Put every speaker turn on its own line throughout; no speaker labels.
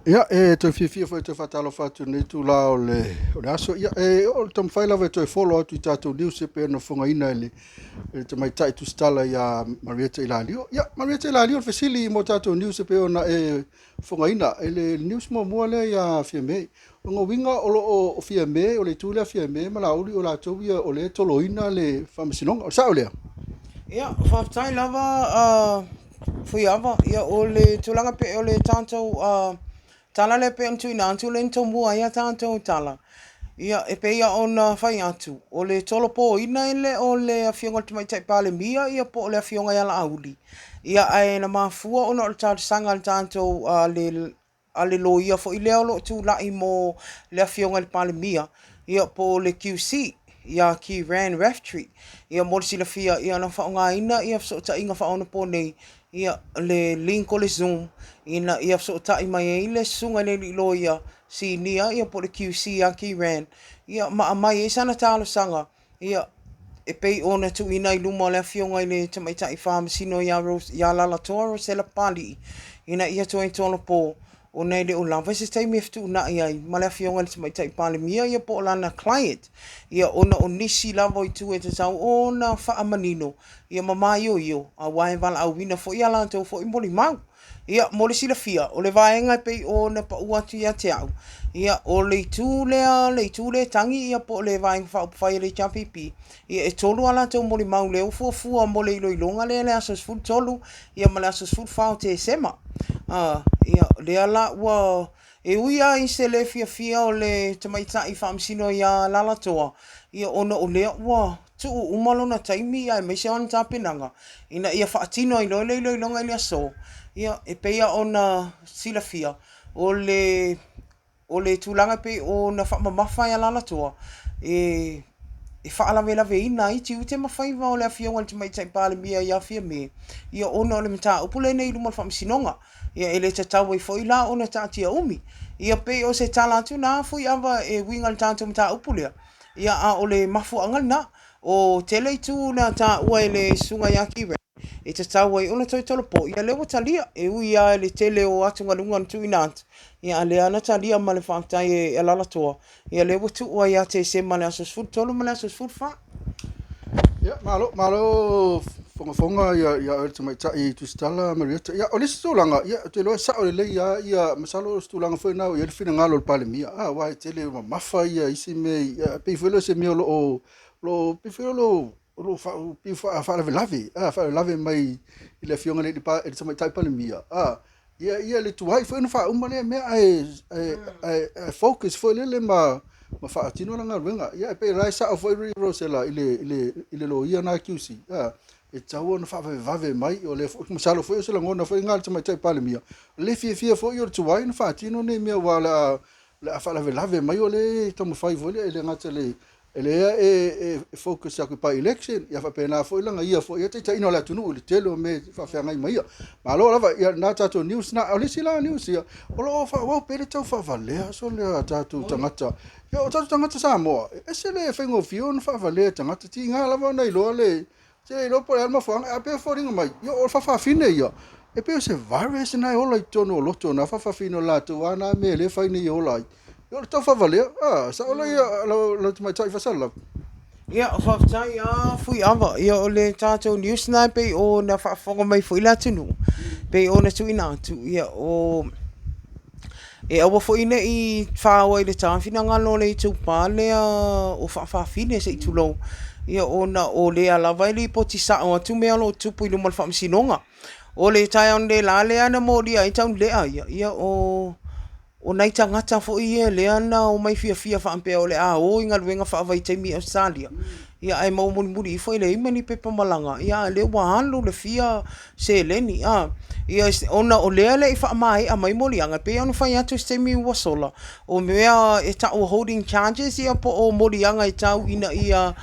Ia, e toe fiafia foi e toe faatalofa atu i lenei itula o le, o le aso. Ia, e o le taumafai lava e toe follow atu i tatou news e pei ona fofogaina e le, e le tamaitai tusitala ia Marieta Ilalio. Ia, Marieta Ilalio, o le fesili mo tatou news e pei ona e fofogaina, i le news muamua lea ia Fiame. O lona uiga o lo o Fiame, o le itu lea Fiame ma Laauli o latou ia o lea e toloina le faamasinoga. O le sao lea?
Ia, faafetai lava uh, Fuiava. Ia, o le tulaga pe o le tatou uh, tala lea pei ona tuuina atu lea na tomua ai a tatou tala. Ia, e pei ona fai atu, o le tolopoina e le o le afioga i le Tamaitai Palemia ia po o le afioga ia Laauli. Ia, ae na mafua ona o le talosaga a le tatou uh, le a le loia foi lea o lo o tulai mo le Afioga i le Palemia, ia po o le QC, ia Kieran Raftery. Ia mo le silafia, ia na faaaogaina ia fesootaiga faaonaponei, ia le link o le Zoom, ina ia fesootai mai ai le susuga i le alii loia sinia ia po o le QC ia Kieran, ia ma aumai ai sana talosaga Ia, e pei ona tuuina i luma o le Afioga i le Tamaitai Faamasino ia ia Alaalatoa Rosella Papalii ina ia toe tolopo ona e le o lava se taimi e fetuunai ai ma le Afioga i le Tamaitai Palemia ia po o lana client, ia ona o nisi lava o itu e tatau ona faamanino ia ma maioio aua e valaauina foi a latou foi molimau. Ia, mo le silafia, o le vaega e pei ona pau atu ia te au, ia, o le itu lea, le itu lea e tagi ia po o le Vaega Faaupufai a le HRPP, ia e tolu a latou molimau lea ua fuafua mo le iloiloga lea i le aso 13 ia ma le aso 14 o Tesema. A, ia, lea la ua, e ui lava i se le fiafia o le tamaitai faamasino ia Alalatoa, ia ona o lea ua tuu uma lona taimi aemaise o ana tapenaga ina ia faatino ai loa le iloiloga i le aso. Ia, e pei lava ona silafia, o le, o le tulaga e pei ona faamamafa e Alalatoa, e, e faalavelaveina ai tiute ma faiva o le Afioga i le Tamaitai Palemia ia Fiame, ia ona o le mataupu lenei i luma o le Faamasinoga. Ia e le tatau ai foi la ona taatia umi. Ia pei o se tala atu na Fuiava e uiga i le tatou mataupu lea. Ia, a o le mafuaaga lena, o tele itu na taua e le Susuga ia Kieran e tatau ai ona toe tolopo, ia lea ua talia. E ui lava i le tele o atugaluga na tuuina atu, ia a lea na talia ma le faafetai e Alalatoa, ia lea ua tuu ai ia Tesema i le aso 13 ma le aso 14.
Ia, malo, malo fogafoga ia, ia oe le tamaitai Tusitala Marieta. Ia, o le isi tulaga, ia, ou te iloa e sao lelei lava ia, masalo o se tulaga foi lena ua i ai le finagalo o le Palemia. A, aua e tele mamafa ia isi mea, ia, pei foi lea o se mea o lo o, o lo o, pei foi o lo o, o lo o pei faalavelave, a, faalavelave mai i le Afioga i le, i le Tamaitai Palemia, a, Ia, ia le tuai foi ona faauma lea mea ae, ae, ae, ae focus foi lele ma, ma faatino la galuega. Ia, e pei la e sao foi Rosella i le, i le, i le loia na QC. A, e tatau ona faavavevave mai, o lea foi, masalo foi o se lagona foi lena o le Tamaitai Palemia, le fiafia foi o le tuai ona faatino nei mea, aua o le a, o le a faalavelave mai o lea e taumafai foi lea, e le gata i le lea e focus atu i by election, ia faapena foi lana ia foi taitaiina o le atunuu i le tele o mea e faafeagai ma ia. Malo lava, ia lena tatou news na. O le isi la news ia, o lo o faaauau pea le tau faavalea sole a tatou tagata. Ia o tatou tagata Samoa, e ese le faigofie ona faavalea e tagata, tiga lava ona iloa le Te le iloa po o le a le mafuaaga, ae pei e foliga mai, ia o le faafafine ia, e pei o se virus na e ola i totonu o loto o na faafafine o latou a na mea lea e fai nei e ola ai. Ia o le tau faavalea, a, sao la ia lau, lau tamaitai faasalalau.
Ia, faafetai a Fuiava. Ia, o le tatou news na e pei ona faafofoga mai foi le atunuu, pei ona tuuina atu, ia, o E aua foi ne i faoa i le ta finagalo o le itupa lea o faafafine se i tulou, ia ona o lea lava e lipoti sao atu mea o lo o tutupu i luma o le Faamasinoga. O le taeao analeila lea na molia ai taulelea ia, ia o o nai tagata foi ia lea na omai fiafia faapea o le a o i galuega faavaitaimi i Ausetalia, ia ae maua mulimuli ifo e leai ma ni pepa malaga, ia a o lea ua alu le fia seleni a. Ia ona o lea e le i faamaea mai moliaga, e pei ona fai atu i se taimi ua sola, o mea e tau o holding charges ia po o moliaga e tau ina ia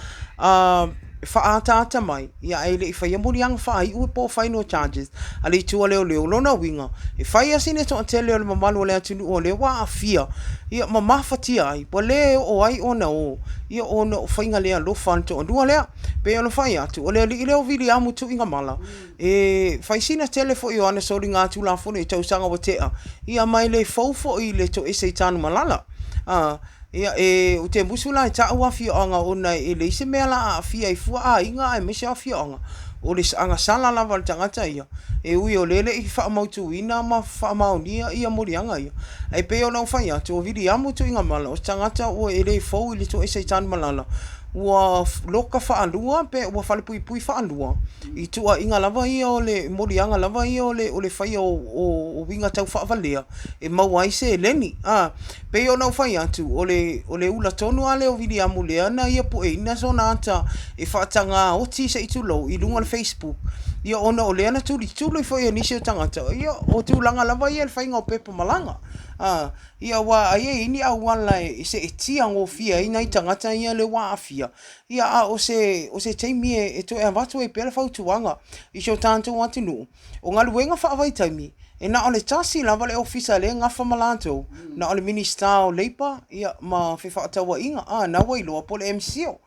faaataata mai, ia ae le i faia moliaga faaiu po o final charges a le Itu a Leoleo. O lona uiga, e fai lava sina toatele o le mamalu o le atunuu o lea ua aafia, ia ma mafatia ai, ua le oo ai ona o, ia ona o faiga le alofa a le toalua lea. E pei ona fai atu, o le alii lea o Viliamu Tuigamala, e fai sina tele foi o ana soligatulafono i tausaga ua tea, ia ma e le fou foi i le toese i Tanumalala. A, ia, e, ou te musu la e ta'u afioaga ona e leai se mea la a aafia ai fua aiga aemaise o afioaga, o le agasala lava a le tagata ia, e ui o lea e le i faamautuina ma faamaonia ia moliaga ia. Ae pei ona ou fai atu, o Viliamu Tuigamala, o se tagata ua e le fou i le toese i Tanumalala, ua loka faalua pe ua falepuipui faalua i tuuaiga lava ia o le moliaga lava ia o le faia o uiga taufaavalea e maua ai seleni. A, pei ona ou fai atu, o le o le ula tonu lava lea o Viliamu lea na ia pueina sona ata e faataga oti se i tulou i luga o le Facebook, ia ona o lea na tulituli foi e nisi o tagata, ia o tulaga lava ia i le faiga o pepa malaga. A, ia aua ai e i ai ni auala e seetia gofie ai nai tagata ia lea ua aafia, ia a o se o se taimi e toe avatu ai pea le fautuaga i si o tatou atunuu, o galuega faavaitaimi, e na o le tasi lava le ofisa lea e gafa ma latou, na o le Minisita o Leipa ia ma Fefaatauaiga, a, na ua iloa po o le MCIL.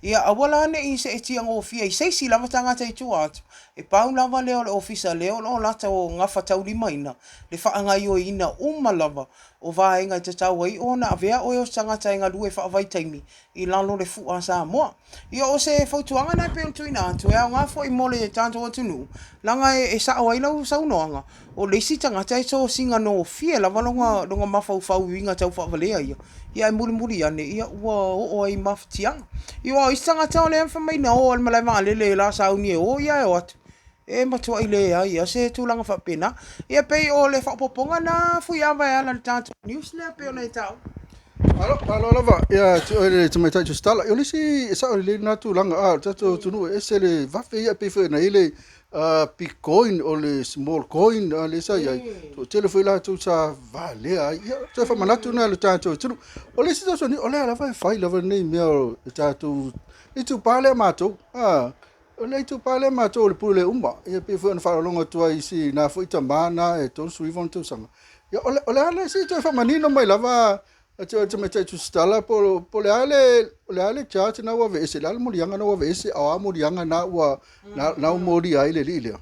Ia aua la ne i seetia gofie i se isi lava tagata i tua atu, e pau lava lea o le ofisa lea o lo o latou gafataulimaina le faagaoioiina uma lava o vaega e tatau ai ona avea oe o se tagata e galue faavaitaimi i lalo o le fua a Samoa. Ia o se fautuaga lena e pei ona tuuina atu, e aoga foi mo le tatou atunuu, leaga e sao ai lau saunoaga, o le isi tagata e sosiga gofie lava lona mafaufau i uiga tau faavalea ia, ia ae mulimuli ane, ia ua oo ai i mafatiaga. Ia aua o isi tagata o lea e fai mai na o lava i le malae vaalele o le a sauni e o, ia ae o atu, e matuai leai lava se tulaga faapena. Ia pei o le faaopoopoga lena Fuiava e ala i le tatou news lea pei ona e taua.
Malo, malo lava ia te oe le Tamaitai Tusitala. O le isi e sao lelei lena tulaga, a o le tatou atunuu e ese le vave ia, pei foi ona i ai le big coin o le small coin a lea sa i ai, toatele foi latou sa valea ai. Ia, toe faamanatu lena i le tatou atunuu. O le isi fesoasoani, o lea lava e fai lava lenei mea o le tatou itupa lea matou, a o le itupa lea matou o le pule uma. Ia pei foi ona faalogologo atu ai i si na foi tama na e 39 ona tausaga. Ia, o le a le, se i toe faamanino mai lava te oe Tamaitai Tusitala, po o le a le, o le a le charge na ua aveese, o le a le moliaga na ua aveese, a o a moliaga na ua na ua molia ai le alii lea?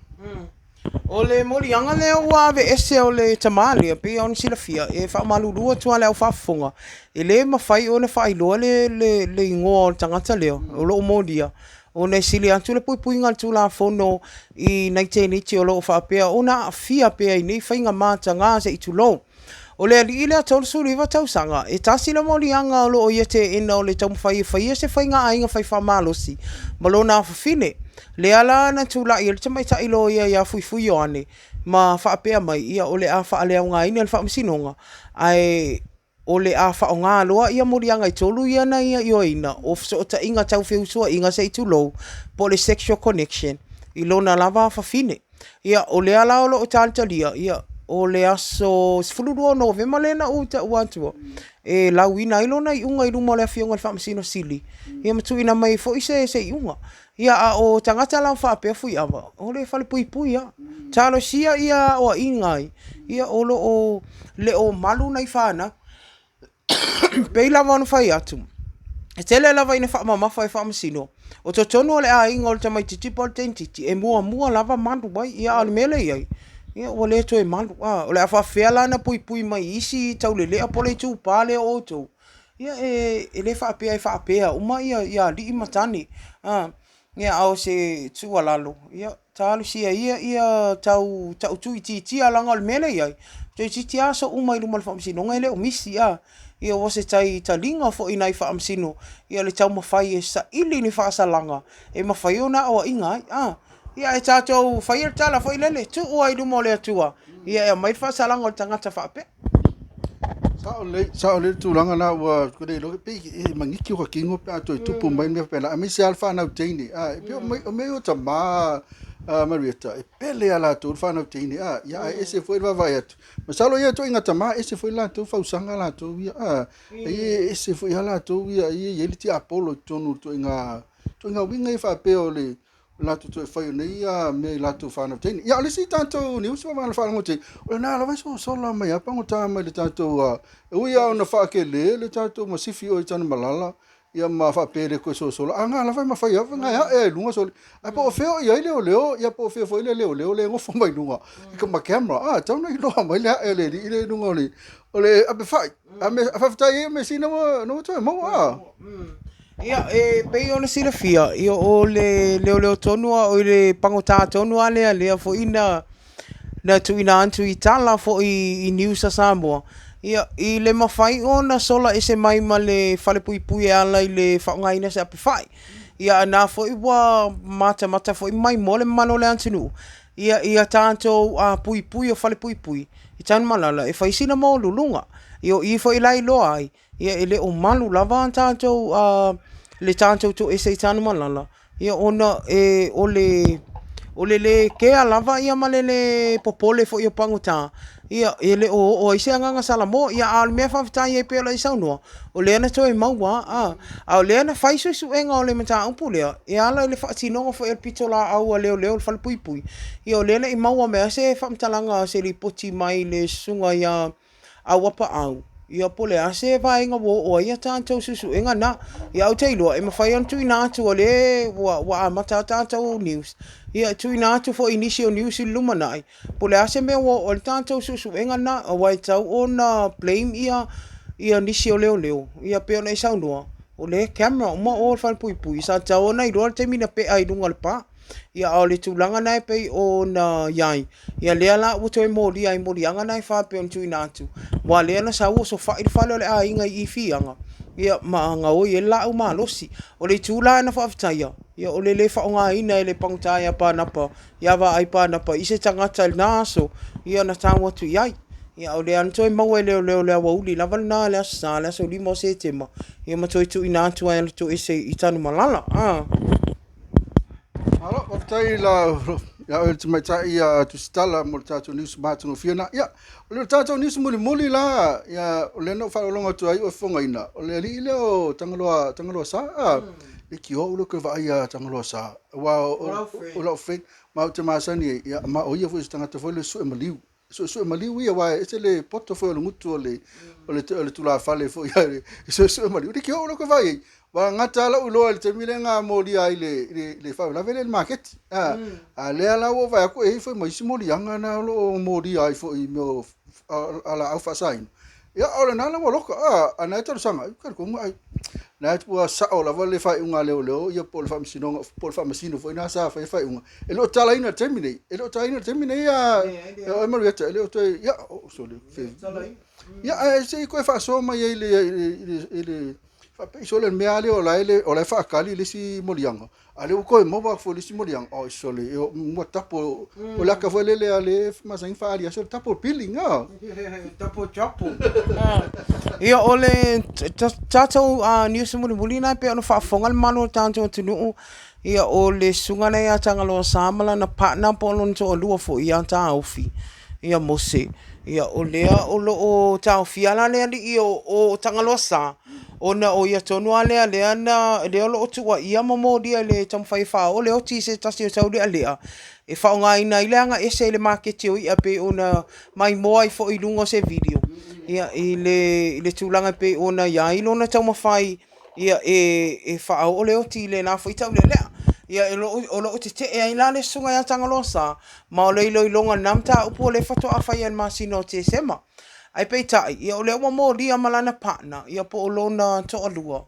O le moliaga lea ua aveese o le tama lea, pei ona silafia, e faamalulu atu lava i le au faafofoga, e le mafai ona faailoa le le le igoa o le tagata lea o lo o molia, ona e sili atu le puipuiga o le Tulafono i nai teineiti o lo o faapea ona aafia pea i nei faiga mataga se i tulou. O le alii lea 39 tausaga, e tasi le moliaga o lo o ia teena o le taumafai e faia se faiga aiga fai faamalosi ma lona afafine. Lea la na tulai ai le tamaitai loia ia Fuifui Ioane ma faapea mai, ia o le a faaleaogaina le faamasinoga, ae o le a faaaoga loa ia moliaga e tolu ia na ia ioeina, o fesootaiga tau feusuaiga se i tulou, po o le sexual connection, i lona lava afafine. Ia, o lea la o lo o talitalia, ia, o le aso 12 o Novema lea na ou taua atua, e lauina ai lona iuga i luma o le Afioga i le Faamasino Sili, ia ma tuuina mai ai foi se se iuga. Ia, a o tagata la o faapea Fuiava, o le falepuipui lava. Talosia ia aoaiga ai, ia o lo o le o malu nai fanau. Pei lava ona fai atu, e tele lava ina faamamafa e faamasino, o totonu o le aiga o le tamaitiiti po o le teinititi, e muamua lava malu ai. Ia a o le mea lea e i ai, ia ua le toe malu. A, o le a faapefea la ona puipui mai i isi taulelea po o le itupa lea o outou? Ia e le faapea e faapea uma ia alii ma tane. A, ia a o se tuualalo, ia talosia ia ia tau tuuitiitia leaga o le mea lea e i ai, toeitiiti lava aso uma i luma o le faamasinoga e le o misi, a. Ia ua se tai taliga foi i nai faamasino ia le taumafai e saili ni faasalaga e mafai ona aoaiga ai, a. Ia ae tatou faia le tala foi lele, tuu lava i luma o le Atua ia e aumai le faasalaga o le tagata faapea.
Sao lelei, sao lelei le tulaga lena ua le iloa pei e maniti o ka kino pe a toe tupu mai mea faapena, aemaise lava le fanau teine. A, e pei o mea ia o tama a Marieta, e pele lava latou i le fanau teine, a, ia ae ese foi le vaavaai atu. Masalo ia ituaiga tama, e ese foi latou fausaga latou ia, a, e ese foi lava latou ia, e i ai le tiapolo i totonu o ituaiga ituaiga uiga ia faapea o le latou toe fai o nei mea i latou fanau teine. Ia, o le isi tatou news ua faalogo atu ai, o lena lava e sosola mai lava pagota mai le tatou, e ui lava ona faakele le tatou masifi o i Tanumalala, ia ma faapea e le toe sosola, a na lava e mafai lava ona ae i luga soli. Ae po o fea o i ai leoleo, ia po o fea foi le leoleo lea e nofo mai luga i ka ma camera, a, tau na iloa mai le ae a le alii lea i luga o le, o le apefa'i. A me, faafetai ai o measina ua, na ua toe maua, a.
Ia, e pei ona silafia, ia o le leoleo tonu a o le pagota tonu lava lea lea foi na na tuuina atu i tala foi i news a Samoa, ia, i le mafai ona sola ese mai ma le falepuipui e ala i le faaaogaina o se apefa'i. Ia a na foi ua matamata foi ma maimoa le mamalu o le atunuu, ia, ia tatou puipui o falepuipui i Tanumalala e fai sina maualuluga. Ia o i foi la e iloa ai, Ia e le o malu lava tatou a le tatou toese i Tanumalala, ia ona e o le o le lē kea lava ia ma le lē popole foi o pagota, ia e le o oo ai se agaga Salamo. Ia a o le mea faafetai ai pei ona e saunoa, o lea na toe maua a, a o lea na fai suesuega o le mataupu lea e ala i le faatinoga foi o le pitolaau a leoleo i le falepuipui, ia o lea na i maua mai ai se faamatalaga se lipoti mai le susuga ia Auapaau, ia po o le a se vaega ua oo ai a tatou suesuega na. Ia ae ou te iloa e mafai ona tuuina atu o lea ua amata a tatou news, ia e tuuina atu foi i nisi o news i le lumanai, po o le a se mea ua oo ai le tatou suesuega na, aua e tatau ona blame ia ia nisi o leoleo, ia pei ona e saunoa, o lea e camera uma o i le falepuipui, sa tatau ona iloa le taimi na pea ai i luga o le pa. Ia a o le tulaga lena e pei ona i ai, ia lea la ua toe molia ai moliaga na e faapea ona tuuina atu, aua lea na sau osofai le fale o le aiga i Fiaga, ia ma gaoi ai le laau malosi. O le itu la na faafetaia, ia o le le faaaogaina e le pagota ia Panapa, ia Vaai Panapa i se tagata i lena aso, ia na tau atu i ai. Ia a o lea lava na toe maua e leoleo i le aoauli lava lena i le Aso Sa le aso 5 o Setema, ia ma toe tuuina atu ai e toese i Tanumalala.
Malo, faafetai la ia oe le tamaitai ia Tusitala mo le tatou news matagofie na. Ia, o le tatou news mulimuli la, ia, o lea na ou faalogologo atu ai o fofogaina, o le alii lea o Tagaloa, Tagaloa Sa, a, le tio'u lea koe vaai ia Tagaloa Sa, aua o lau friend, ma ou te masani ai, ia, ma o ia foi o se tagata foi lea sue maliu. Suesue maliu ia, aua e ese le poto foi o le gutu o le, o le, o le tulafale foi e suesue maliu. Liki oo loko vai ai. Wa gata lau iloa i le taimi lea na molia ai le, le, le faalavelave lea i le maketi. A, a lea la ua vaai atu e i ai foi ma isi moliaga na o lo o molia ai foi i mea o a laau faasaina. Ia, o lena la ua loka, a, a na e talosaga, ai, talitonu ai, na e ua sao lava le faaiuga a leoleo, ia po o le faamasinoga, po o le faamasino foi na sa faia faaiuga. E le o talaina i le taimi nei, e le o talaina i le taimi nei a, e Marieta, e le o toe, ia, oh, sole, fe, ia, ae se i toe faasoa mai ai i le, i le, i le, faapei sole le mea lea o la e, o la e faatali le isi moliaga, A lea ua toe maua atu foi le isi moliaga, oi sole, e ua tapo, o le aka foi lele a le masani faaali aso, le tapo billing, a.
Tapo trouble. Ia, o le tatou news mulimuli lena e pei ona faafofoga le mamalu o le tatou atunuu, ia o le susuga lea ia Tagaloa Sa ma lana partner po o lona toalua foi ia Taofi, ia Mose. Ia, o lea o lo o taofia la le alii o Tagaloa Sa, ona o ia tonu lava lea lea na, lea o lo o tuuaia ma molia i le taumafai e faaoo le oti i se tasi o taulealea e faaaogaina ai le aga ese i le maketi o i'a e pei ona maimoa ai foi i luga o se video, ia, i le tulaga e pei ona i ai lona taumafai ia e faaoo le oti i lena foi taulealea. Ia, o lo o tetee ai la le susuga ia Tagaloa Sa, ma o le iloiloga o lena mataupu o lea faatoa faia i le masina o Tesema. Ae peitai, ia o lea ua molia ma lana partner, ia po o lona toalua,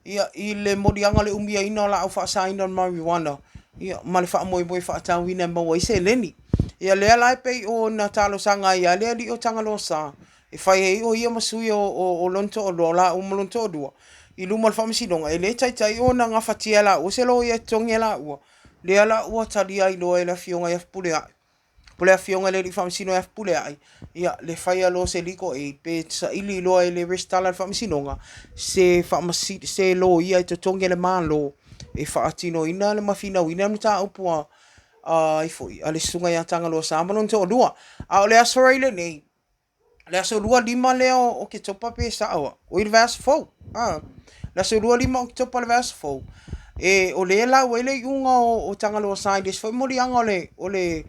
ia i le moliaga o le umiaina o laau faasaina o le marijuana, ia ma le faamoemoe faatauina e maua ai seleni. Ia lea la e pei ona talosaga ai lava le alii o Tagaloa Sa, e fai ai o ia ma sui o lona toalua, o laua ma lona toalua, i luma o le faamasinoga, e le taitai ona gafatia e laua se loia e totogi e laua, lea la ua talia ai loa e le Afioga ia Fepuleai, po o le Afioga i le Alii Faamasino ia Fepuleai, ia, le faia loa o se legal aid, pe saili loa e le resitala i le faamasinoga se se loia e totogi e le Malo e faatinoina ma finauina le mataupu a ai foi a le Susuga ia Tagaloa Sa ma lona toalua. A o le aso ai lenei, le aso 25 lea o Oketopa pe sao au, oi le vaiaso fou, a, le aso 25 o Oketopa le vaiaso fou. E, o lea e lau ai le iuga o Tagaloa Sa i le isi foi moliaga o le, o le,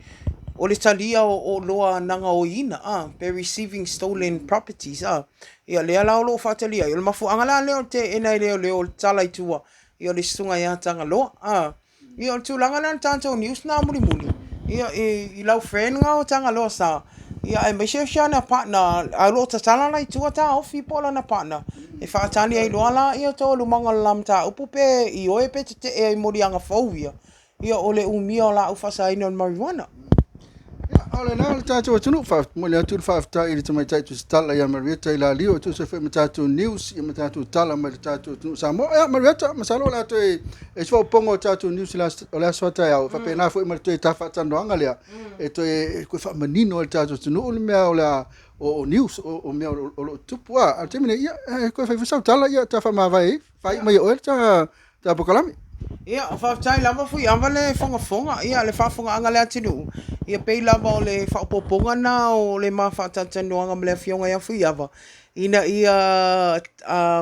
o le talia o oloa na gaoiina, a, pe receiving stolen properties, a. Ia, lea la o lo o faatalia ai. O le mafuaaga la lea o le teena e leoleo o le tala i tua, ia o le susuga ia Tagaloa, a. Ia o le tulaga lea o le tatou news na mulimuli, ia i lau friend na o Tagaloa Sa, ia aemaise o si ana partner, ae o lo o tatala la i tua taofi po o lana partner, e faatali ai loa la ia taualumaga o le la mataupu pe ioe pe tetee ai i moliaga fou ia, ia o le umia o laau faasaina o le marijuana.
Ia, o lena le tatou atunuu, momoli atu le faafetai i le tamaitai tusitala ia Marieta Ilalio e tusa foi ma tatou news ia ma tatou tala mai le tatou atunuu Samoa. Ia, Marieta, masalo o le a toe e se faaopoopoga o tatou news o le aso a taeao, faapena foi ma le toe ta faatalanoaga lea, e toe faamanino ai le tatou atunuu le mea o le a o news o mea o lo o tutupu. A o le taimi nei, ia, e toe fai foi sau tala, ia ta faamavae ai, faaiu mai e oe le ta polokalame.
Ia, faafetai lava Fuiava le fogafoga, ia le faafofogaaga a le atunuu, ia pei lava o le faaopoopoga lena o le ma faatalatalanoaga ma le afioga ia Fuiava, ina ia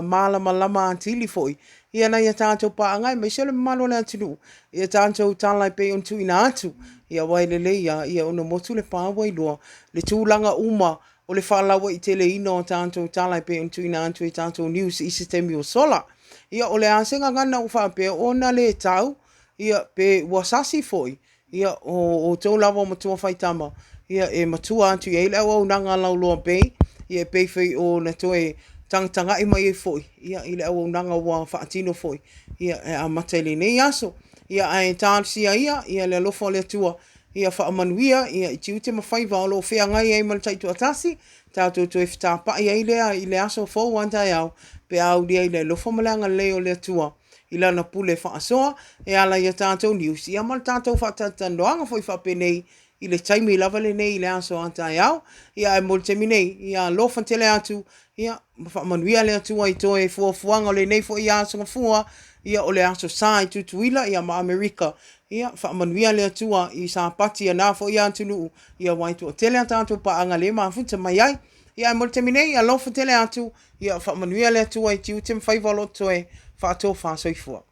malamalama atili foi ia nai a tatou paaga aemaise o le mamalu o le atunuu i a tatou tala e pei ona tuuina atu. Ia aua e lelei lava ia ona motu le pa ua iloa le tulaga uma o le faalauaiteleina o tatou tala e pei ona tuuina atu e tatou news i se taimi ua sola. Ia o le a se gagana ua faapea ona le tau, ia pe ua sasi foi, Ia, o outou lava o matua faitama, ia, e matua atu i ai le auaunaga a Lauloa Bay, ia, e pei foi ona toe tagatagai mai ai foi, ia, i le auaunaga ua faatino foi, ia, e amata i lenei aso. Ia, ae talosia ia, ia le alofa o le Atua, ia faamanuia, ia, i tiute ma faiva o lo o feagai ai ma le taitoatasi, tatou toe fetapai ai lea i le aso fou a taeao, pe a aulia i le alofa ma le agalelei o le Atua i Lana pule faasoa e ala i a tatou news ia ma le tatou faatalatalanoaga foi faapenei i le taimi lava lenei i le aso a taeao. Ia ae mo le taimi nei, ia alofa tele atu, ia ma faamanuia le Atua i toe fuafuaga o lenei foi aso Gafua, ia o le aso Sa i Tutuila ia ma Amerika. Ia faamanuia le Atua i Sapati a na foi atunuu, ia aua e toatele a tatou paaga lea e mafuta mai ai. Ia ae mo le taimi nei, alofa tele atu, Ia faamanuia le Atua i tiute ma faiva o lo o totoe, faatofa soifua.